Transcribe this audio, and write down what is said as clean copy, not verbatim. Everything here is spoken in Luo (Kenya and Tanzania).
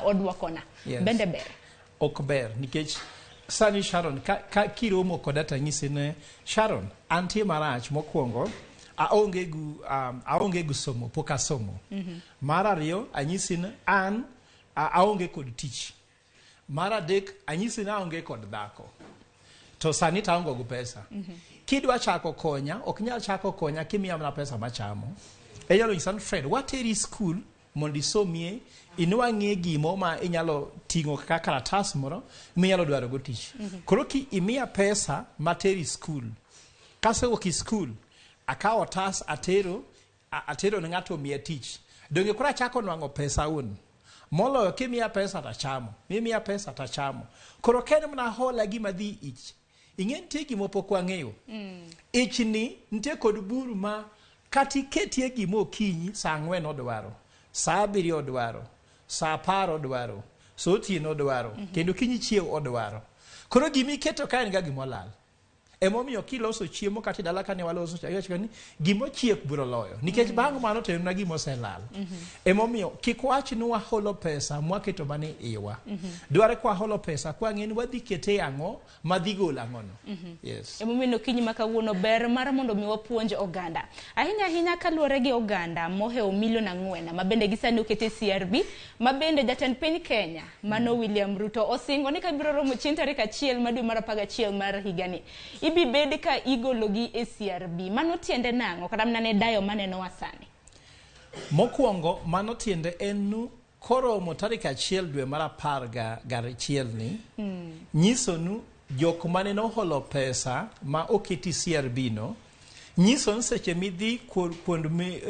odwokona. Bende ber? Ok ber, nikech sani Sharon, ka kiromo koda tanyisi ne Sharon, antie marach. Mokwongo aonge gu somo, pok asomo. Mar ariyo, anyisi ni an aonge kod tich. Mar adek, anyisi ni aonge kod dhako. To sani to aonge gi pesa. Kidwa chako konya, ok nyal chako konya kimiya mana pesa machamo. Inyalo nyisa ni, "Fred, wateri skul mondo isomie, inwang'ie gimo ma inyalo ting'o kaka karatas moro minyalo dwaro go tich." Koro ki imiya pesa materi skul, kasewuok e skul, akawo otas atero ne ng'ato omiya tich. Donge koro achako nwang'o pesa un? Moloyo kimiya pesa tachamo, mimiya pesa tachamo. Koro ka en mana hola gima dhi ich, ing'e nitie gima pok wang'eyo. Ich ni nitie kod bur ma kata iketie gima okinyi saa 4 odwaro, saa 7 odwaro, saa 10 odwaro, saa otieno odwaro, kendo kinyi chiew odwaro. Koro gima iketo ka en ga gima olal. Emomiyo kiloso chiemo kata e dala kane waloso cha, iwacho ni gima ochiek biro loyo. Nikech bang' mano to en mana gima oselal. Emomiyo kik wach ni waholo pesa mwaketo mana e iwa. Dware kwaholo pesa kwang'e ni wadhi kete e ang'o madhi golo ang'ono. Yes. Emomiyo okinyi ma kawuono ber mar mondo mi wapuonj oganda. Ahinya ahinya kaluwore gi oganda mohewo milion 4 ma bende gisani okete CRB, ma bende jatend piny Kenya mano William Ruto osingo ni kabiro romo chieng' tarik 1 ma dwe mar 11 mar higani, ibi bed ka igologi e CRB. Mano tiende nang'o kata mana ne dayo manenowa sani? Mokwongo, mano tiende en nu koromo tarik 1 dwe mar 11 ni, nyiso nu jok mane noholo pesa ma oketi CRB no, nyiso ni seche midhi kuond gunde.